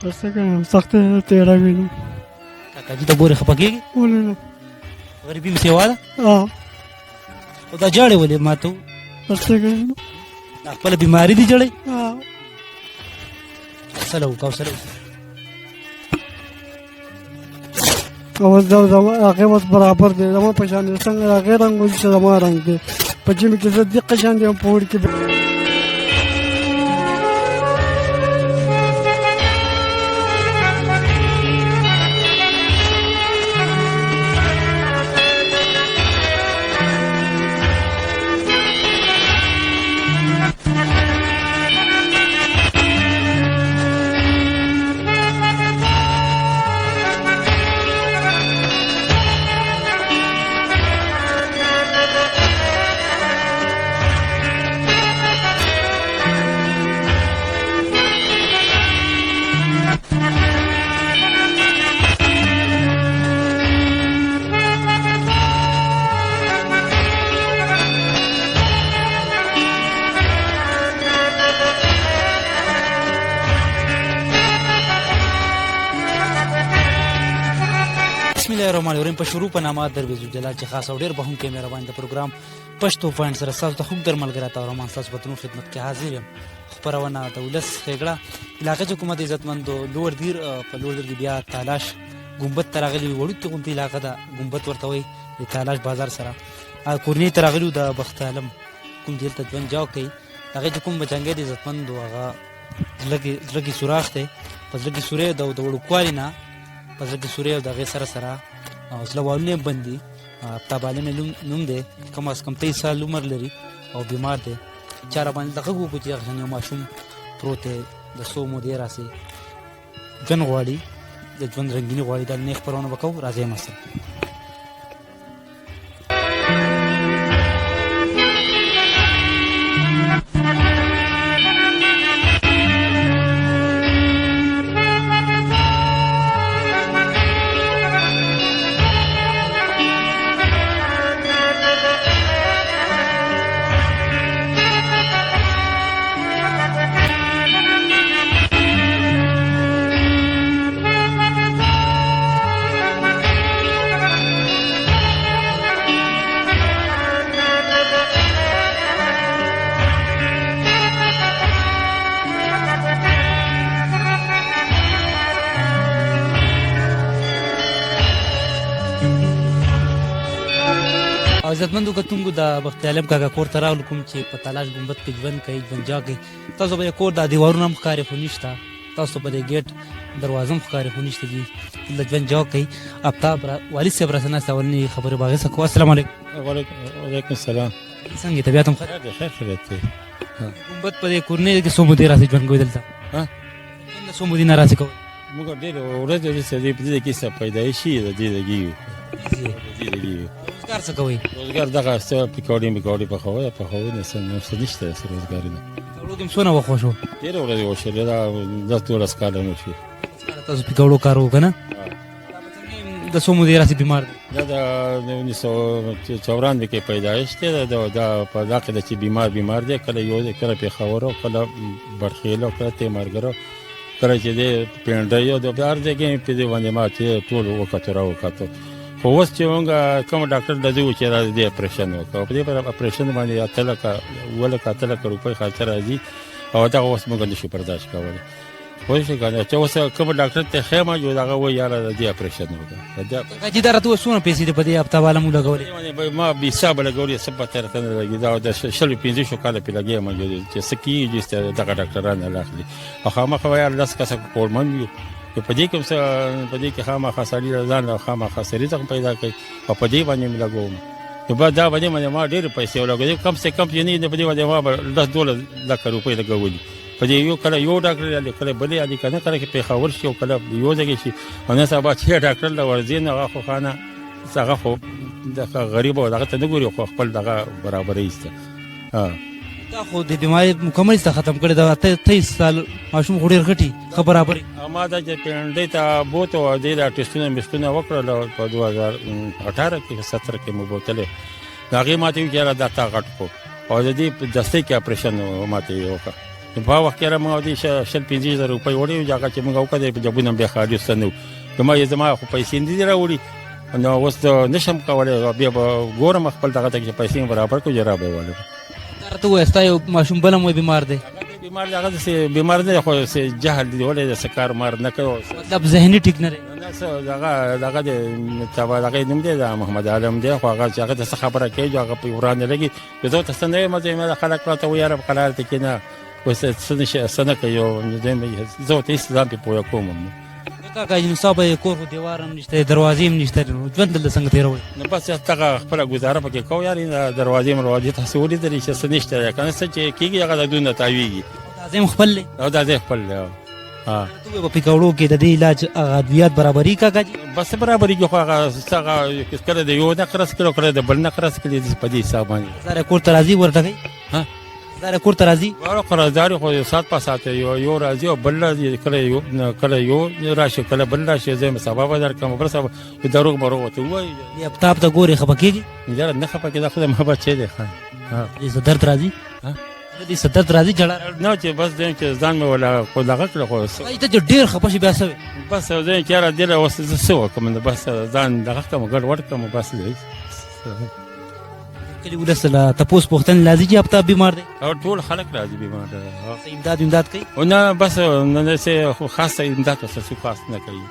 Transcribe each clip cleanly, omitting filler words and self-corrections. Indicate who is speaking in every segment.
Speaker 1: څه کوم، سختې تېروي نو.
Speaker 2: کاکا جي، ته ګورې خفه کېږي؟
Speaker 1: ولې نه؟
Speaker 2: غریبي مې سیوا ده.
Speaker 1: ها.
Speaker 2: او دا ژاړې ولې ماته؟
Speaker 1: څه کوم؟
Speaker 2: دا خپله بیماري دي ژاړې؟
Speaker 1: ها.
Speaker 2: حوصله وکړه، حوصله وکړه.
Speaker 1: اوس دا زما هغې اوس برابر دی، زما په شان دی. څنګه د هغې رنګ و چې زما رنګ دی. په ژمي کې زه دقه شان دی یم، په اوړي کې.
Speaker 2: بسم الله الرحمن الرحیم. په شروع په نامه درویز جلال چې خاص او ډیر بهون کې مهربان د پروګرام پښتو پوینټ سره تاسو ته خوب در ملګری عطا الرحمن ستاسو په درون خدمت کې حاضر یم. خپرونه د ولس ښېګړه علاقه چې کومه د عزتمندو لوړ دیر، په لوړ دیر کې بیا تالاش ګنبد ته راغلي. وړوکې غوندې علاقه ده، ګنبد ورته وایي. د تالاش بازار سره کورنۍ ته راغلي. د بخت عالم کوم چې دلته ژوند جاو کوي، هغه چې کوم بچنګی د عزتمندو، هغه زړه کې سوراخ دی، په زړه کې سوری د وړوکوالي نه په زړه کې سوری او د هغې سره سره زړه والونه یې بند دي. افتاب عالم یې نوم دی، کم از کم 23 سال عمر لري او بیمار دی. چا را باندې غږ وکړو چې هغه یو ماشوم پروت دی، د څو مودې راسې ژوند غواړي، د ژوند رنګیني غواړي. دا نه خپرونه به کوو، راځئ ما سره. عزتمندو کتونکو، د بخت عالم کاکا کور ته راغلو، کوم چې په تالاش ګنبد کې ژوند کوي، ژوند جا کوي. تاسو به کور دا دیوارونه هم ښکاري خو نشته، تاسو په دې ګیټ دروازه هم ښکاري خو نشته دي. دلته ژوند جا کوي. افتاب والد صاحب راسره ناست، اولنې خبرې به هغې څخه کوو. السلام علیکم.
Speaker 3: وعلیکم السلام.
Speaker 2: څنګه طبیعت هم ښه؟
Speaker 3: خیر دی، خیر خیریت دی.
Speaker 2: ګنبد په دې کورنۍ کې څو مودې راسې ژوند کوي دلته؟
Speaker 3: ها؟
Speaker 2: ژوند څو مودې نه راسې کوي؟
Speaker 3: موږ ډېر ورځې وروسته دې په دې کې څه پیدایشي د دې لګي یو، د دې لګي یو.
Speaker 2: روزګار څه کوئ؟
Speaker 3: روزګار دغه څه پکوړې مکوړې پخوي، پخوي نه، څه نور څه نشته، څه روزګار نه.
Speaker 2: پکوړو کې څونه وخت وشو؟
Speaker 3: ډېره ورځې وشولې، دا 10 12 کاله نور شي.
Speaker 2: تاسو پکوړو کار وکړه نه؟ د څو مودې راسې بیمار دی؟
Speaker 3: دا د 1994 کې پیدایش دی. دا په دا کې چې بیمار دی، کله یو دی، کله پېښور، کله برخیل، کله تیمرګر، کله چې دی پینډۍ، او د هر ځای کې په دې باندې ما چې ټول وکتو را وکتو. خو اوس چې موږ کوم ډاکټر د دې و چې را دې اپریشن وکړ، په دې پر اپریشن باندې 8 لکه، 7 لکه، 8 لکه روپۍ خرچه راځي او دغه اوس موږ نشو برداشت کولی. پوه شو که نه؟ چې اوس کوم ډاکټر ته ښیم جو دغه وایي یاره د دې اپریشن وکړه، د دې.
Speaker 2: کاکا جي، دا راته ووایه، څومره پیسې دې په دې افتاب عالم ولګولې؟
Speaker 3: ما بې حسابه لګولې، څه پته راته نه لګي. دا د 20 25 کاله پې لګیا یم چې څه کېږي چې دغه ډاکټران نه اخلي او خامخا وایي 10 کسه کورمند یو، نو په دې کې هم څه، په دې کې خامخا سړي ځان له خامخا سړي څخه پیدا کوي او په دې باندې مې لګوم. نو بس دا په دې باندې ما ډېرې پیسې ولګولې، کم سه کم چې نه په دې باندې ما به 10 12 لکه روپۍ لګولي په دې یو. کله یو ډاکټر یا کله بل یا کنه، کله کې پېښور شي او کله یو ځای شي او نن سبا چې ډاکټر له ورځي نه، هغه خو خانه هغه خو دغه غریب او دغه ته نه ګوري، خو خپل دغه برابرې ایسته. ها.
Speaker 2: دا خو د بیماری مکمل څه ختم کړی. دا 23 سال ماشوم خو ډېر غټي، ښه برابرې.
Speaker 3: ما دا چې پینډۍ ته بوته او دې دا ټیسټونه مشتونه وکړل په 2018 کې، 17 کې مو بوتلې، د هغې ماته ویل چې یاره دا تا غټ کو او د دې په دستۍ کې اپریشن ماته یې وکړه. نو په وخت کې را موږ دې شل 15,000 روپۍ وړي، هغه چې موږ وکړې په جبونه بیا خالي څه نه وو. ما یې زما خو پیسې نه دي راوړي، نو اوس نشم کولی، بیا به ګورم خپل دغه ته چې پیسې مې برابر کړو، جرا به یې والم.
Speaker 2: راته ووایه، ستا یو ماشوم بل هم وایي بیمار دی.
Speaker 3: بیمار دی، هغه داسې بیمار نه دی، خو څه جهل دی، ولې داسې کار مار نه کوي،
Speaker 2: مطلب ذهني ټیک نه دی.
Speaker 3: نه څه دغه دی، دغه یې نوم دی، دا محمد عالم دی، خو هغه چې هغه ته څه خبره کوي، هغه په ورانه لګي. زه ورته څه نه وایم، زه خلک راته وایي یاره په قلار ته کښېنه، اوس څه نه شي، څه نه کوي، زه ورته هېڅ ځان پرې پوه کوم هم نه.
Speaker 2: کاکا جي، نو ستا به کور خو دیوار هم نشته، دروازې هم نشته، نو ژوند دلته څنګه تېروئ؟
Speaker 3: نو بس دغه خپله ګزاره پکې کوو یار، دروازې مروازې تاسو ولیدلې چې څه نشته، که نه څه چې کېږي هغه د دوی نه تاوېږي.
Speaker 2: دا ځای هم خپل دی؟
Speaker 3: او دا ځای خپل دی.
Speaker 2: ته وایې په پکوړو کې د دې علاج هغه ادویات برابرېږي کاکا جي؟
Speaker 3: بس برابرېږي، خو هغه څه هغه کله د یو نه قرض کړي او کله د بل نه قرض کړي، په دې حساب باندې.
Speaker 2: قرضدار کور ته راځي ورته کوي؟
Speaker 3: ها؟
Speaker 2: قرضدار کور ته راځي؟
Speaker 3: ورو قرضدار خو یو ساعت په ساعت یو راځي او بل راځي، کله یو راشي کله بل راشي، زه سبا به درکړم، بل سبا دروغ مروغ ورته ووایي.
Speaker 2: دې افتاب ته ګورې خفه کېږي؟
Speaker 3: یاره نه خفه کېږي، خو زما بچی دی. ښه.
Speaker 2: دې څه درد راځي؟
Speaker 3: ها؟
Speaker 2: دې څه درد راځي، ژړا راځي؟
Speaker 3: نه چې بس دی چې ځان مې ولا خو دغه کړه، خو څه-
Speaker 2: ته چې ډېر خفه شې بیا څه وې؟
Speaker 3: بس زه چې یاره دې له اوس زه څه وکړم، بس ځان دغه کړم، ګډوډ کړم، بس دی.
Speaker 2: کلي ولس له تپوس پوښتنې راځي چې افتاب بیمار دی؟
Speaker 3: او ټول خلک راځي بیمار دی.
Speaker 2: څه امداد کوي؟
Speaker 3: او نه بس نه څه خو خاص امداد ورسره څوک خاص نه کوي،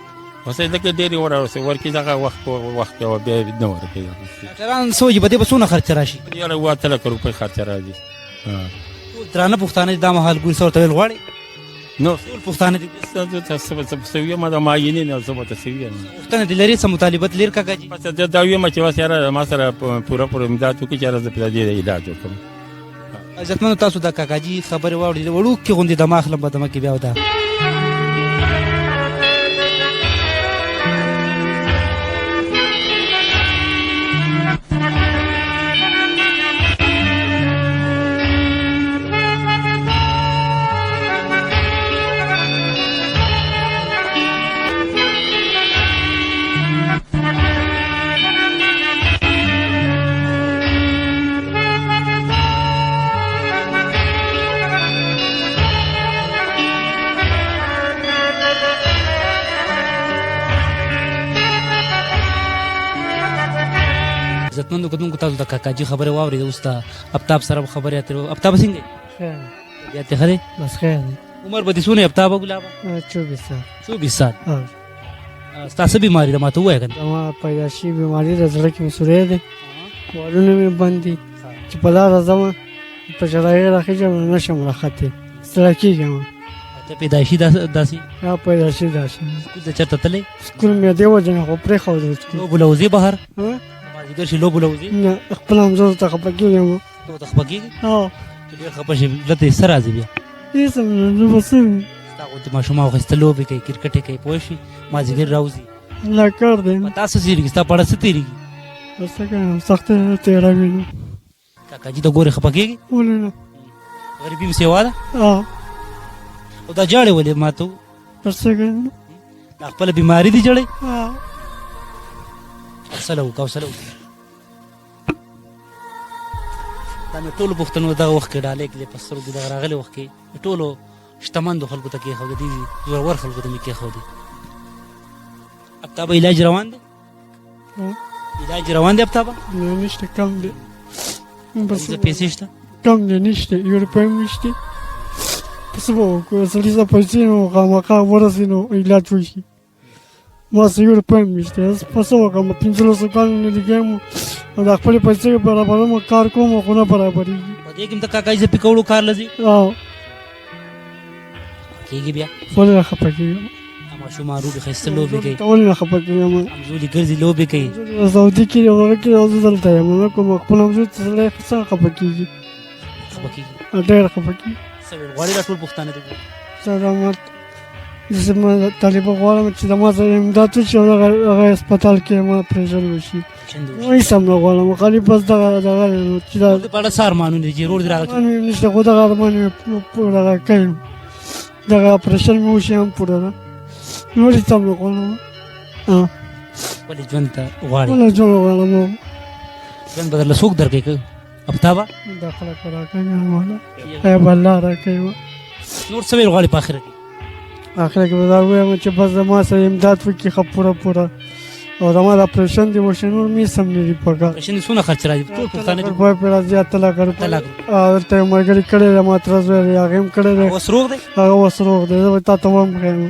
Speaker 3: اوس یې لږ ډېرې ورکړي، دغه وخت په وخت او بیا نه ورکوي.
Speaker 2: ډاکټران څه وایي، په دې به څونه خرچه راشي؟
Speaker 3: یاره اووه اته لکه روپۍ خرچه راځي.
Speaker 2: ټول درانه پښتانه دا مهال ګوري، څه ورته ویل غواړي؟
Speaker 3: نو
Speaker 2: ټول پښتانه دي.
Speaker 3: څه ویم، دا معاینې نه څه ورته څه ویم.
Speaker 2: پوښتنه دې لري، څه مطالبه لري کاکا جي؟
Speaker 3: بس دا ویم چې بس یاره ما سره پوره پوره امداد وکړي چې یاره زه په دې علاج وکړم.
Speaker 2: عزتمنو تاسو د کاکا جي خبرې واورېدې، وړوکې غوندې دمه اخلم په دمه کې بیا ودا. عزتمندو کتونکو تاسو د کاکاجي خبرې واورېدې، اوس د افتاب سره به خبرې اترې وکړو. افتاب څنګه یې؟
Speaker 1: خیر.
Speaker 2: طبیعت دې ښه دی؟
Speaker 1: بس خیر دی.
Speaker 2: عمر به دې څونه یې افتابه ګلابه؟
Speaker 1: 24 سال.
Speaker 2: 24 سال.
Speaker 1: ها.
Speaker 2: ستا څه بیماري ده ما ته ووایه که نه؟
Speaker 1: زما پیدایشي بیماري ده، زړه کې مې سوری دی، والونه مې بند دي، چې په لاره ځم په ژړاګۍ راخېژم نو نه شم راختلی، ستړی کېږم.
Speaker 2: ته پیدایشي داسې؟
Speaker 1: ها، پیدایشي داسې.
Speaker 2: سکول ته چېرته تللی؟
Speaker 1: سکول مې دې وجې نه خو پرېښودل سکول.
Speaker 2: لوبو له وځې بهر؟
Speaker 1: ها؟
Speaker 2: مازدیګر شي لوبو له وځې؟
Speaker 1: نه، خپل همزولو ته خفه کېږم.
Speaker 2: ته ورته خفه کېږې؟
Speaker 1: ها.
Speaker 2: چې ډېر خفه شې زړه ته یې څه راځي بیا؟
Speaker 1: هېڅ هم نه، زه به څه وي.
Speaker 2: ستا غوندې ماشومان ښایسته لوبې کوي، کرکټ یې کوي، پوه شوې؟ مازدیګر راوځي.
Speaker 1: الله کار دی.
Speaker 2: په تا څه تېرېږي؟ ستا په اړه څه تېرېږي؟
Speaker 1: بس څه کنه، سخته تېروي نو.
Speaker 2: کاکا جي ته ګورې خفه کېږې؟
Speaker 1: ولې نه؟
Speaker 2: غریبي هم سیوا ده؟
Speaker 1: ها.
Speaker 2: او دا ژاړې ولې ما ته ووایه؟
Speaker 1: بس څه کنه.
Speaker 2: دا خپله بیماري دي ژاړې؟
Speaker 1: ها.
Speaker 2: حوصله وکړه، حوصله وکړه. دا مې ټولو پښتنو دغه وخت کې ډالۍ کړې، په سترګو دغه راغلي وخت کې ټولو شتمندو خلکو ته کېښودې، دې زورور خلکو ته مې کېښودې. افتابه علاج روان دی؟
Speaker 1: ها؟
Speaker 2: علاج روان دی افتابه؟
Speaker 1: نه، نشته، کم دی. بس
Speaker 2: څه پیسې شته؟
Speaker 1: کم دی، نشته، یو روپۍ هم نشته. په څه به وکړو؟ سړي ته پیسې نو خامخا ورسي نو علاج وشي. ما څه یو روپۍ هم نشته، زه په څه وکړم؟ پنځلسو کالو نه لګیا یم او دا خپلې پیسې برابروم، کار کوم خو نه برابرېږي.
Speaker 2: په دې کې هم د کاکاجي څه پکوړو کار لځي؟
Speaker 1: ها.
Speaker 2: کېږي بیا؟
Speaker 1: ولې نه خفه کېږم؟
Speaker 2: دا ماشومان روبې ښایسته لوبې کوي.
Speaker 1: ته ولې نه خفه کېږم؟
Speaker 2: همزولي ګرځي لوبې کوي.
Speaker 1: همزولي سعودي کې دی، هغه کې دی، زه دلته یم، نه کوم خپل همزولي ته سړی څنګه خفه کېږي؟
Speaker 2: خفه کېږي؟
Speaker 1: ډېر خفه کېږي.
Speaker 2: څه ویل غواړي دا ټول پښتانه دي؟
Speaker 1: سلامت. زه ما طالبه غواړم چې د ما سره امداد وشي او هغه هسپتال کې ما اپرېشن وشي.
Speaker 2: اپرېشن دې وشي.
Speaker 1: هېڅ هم نه غواړم، خالي بس دغه چې دا
Speaker 2: د په اړه څه ارمانونه دي چې ورور دې راغلی؟
Speaker 1: ارمان مې نشته، خو دغه ارمان مې پوره کوي، دغه اپرېشن مې وشي هم پوره ده، نور هېڅ هم نه غواړم. ها.
Speaker 2: ولې ژوند ته غواړې؟
Speaker 1: ولې ژوند غواړم؟
Speaker 2: ژوند به درله څوک درکوي؟ افتابه؟
Speaker 1: دا خلک به راکوي، ماله. ای به الله راکوي.
Speaker 2: نور څه ویل غواړي په اخره کې؟
Speaker 1: اخره کې به دا ووایم چې بس زما سره امداد وکړي ښه پوره پوره، او زما د اپرېشن دې وشي، نور مې څه هم نه دي په کار.
Speaker 2: اپرېشن دې څونه خرچ راځي؟ ټول پښتانه دي.
Speaker 1: روپۍ پرې راځي، 8 لکه
Speaker 2: اته
Speaker 1: روپۍ.
Speaker 2: لک.
Speaker 1: دلته یو ملګري کړی دی، ما تره زوی دی، هغه هم کړی دی.
Speaker 2: اوس روغ دی؟
Speaker 1: هغه اوس روغ دی، زه به تا ته وم ښیم.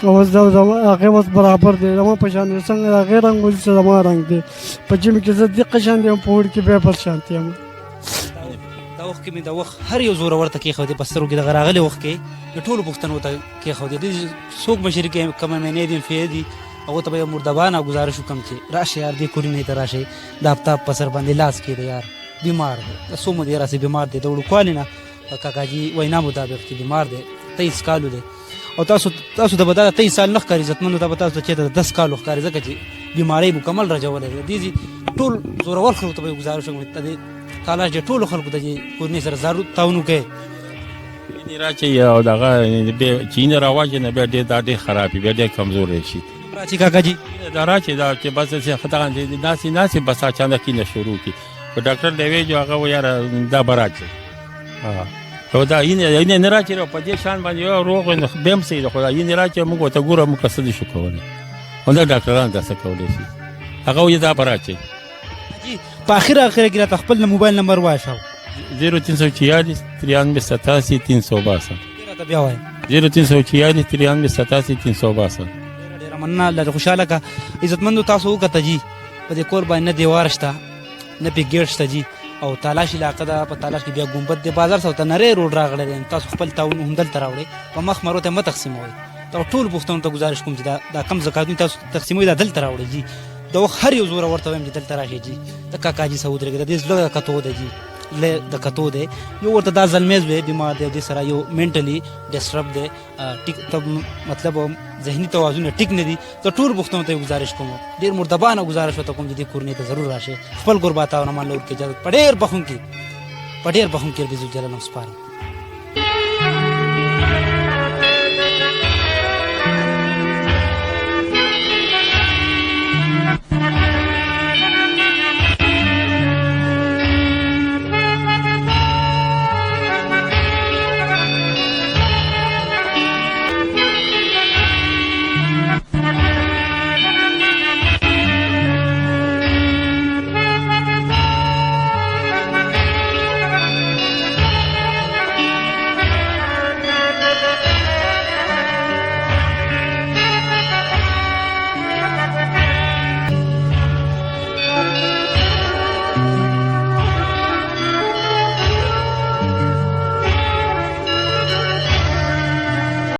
Speaker 1: اوس دا زما هغه اوس برابر دی، زما په شان دی، څنګه د هغې رنګ و چې زما رنګ دی. په ژمي کې زه دقه شان دی یم، په اوړي کې بیا بل شان یم.
Speaker 2: دا وخت کې مې د وخت هر یو زورور ته کېښودې په سترګو کې، دغه راغلي وخت کې د ټولو پښتنو ته کېښودې. دې څوک مشري کې کومه مینې دي فې دي، هغو ته به یو مردبانه ګزارش وکړم چې راشه یار، دې کورنۍ ته راشئ، د افتاب په سر باندې لاس کېده یار، بیمار دی، د څو مودې راسې بیمار دی، د وړوکوالي نه کاکاجي وینا مطابق چې بیمار دی، 23 کالو دی. او تاسو ته به دا 23 سال نه ښکاري عزتمنو ته به تاسو ته چېرته د 10 کالو ښکاري، ځکه چې بیمارۍ مکمل رجولی دی. دې ځي ټول زورور خلکو ته به یې ګزارش وکړم ته دې تالاش دې ټولو خلکو ته چې کورنۍ سره ضرور تعاون وکړي.
Speaker 3: راچي او دغه چې نه راواجه نه بیا ډېر دا ډېر خراب بیا ډېر کمزوری شي.
Speaker 2: راچي کاکا جي
Speaker 3: دا راچي دا چې بس چې خدای دې ناسي ناسي بس اچانک نه شروع کی، په ډاکټر دی وی جو هغه یاره دا براچي. ها او دا ینه نه راچي په دې شان باندې یو روغ نه بیم سي، خو دا ینه راچي موږ ته ګوره موږ څه دي شو کولی، او دا ډاکټران دا څه کولی شي، هغه وی دا براچي.
Speaker 2: جی په اخر اخر کې راته خپل موبایل نمبر وایه.
Speaker 3: 0346 93 87 362.
Speaker 2: راته بیا وایه.
Speaker 3: 0346 93 87 362.
Speaker 2: ډېره مننه، الله دې خوشحاله کړه. عزتمندو تاسو وکته جی، په دې کور باندې نه دیوار شته نه پې ګېټ شته جی، او تالاش علاقه ده، په تالاش کې بیا ګنبد دی، بازار څخه ته نری روډ راغلی دی. تاسو خپل تعاون هم دلته راوړئ، په مخ مرو ته مه تقسیموئ. دا ټول پښتنو ته ګزارش کوم چې دا کم زکاتونه تاسو تقسیموئ دا دلته راوړئ جی. د وخت هر یو زوره ورته وایم چې دلته راشئ جی، د کاکاجي سره ودرېږئ، د دې زړه د کتو دی جی، له د کتو دی. یو ورته دا زلمی زوی بیمار دی، دې سره یو منټلی ډسټرب دی، ټیک ته مطلب ذهني توازن ټیک نه دي. زه ټول پښتنو ته ګزارش کوم، ډېر مردبانه ګزارش ورته کوم چې دې کورنۍ ته ضرور راشئ. خپل ګرباتا او نمان لور کې اجازت په ډېر بخښونکي، په ډېر بخښونکي رب ذوالجلال سپارم.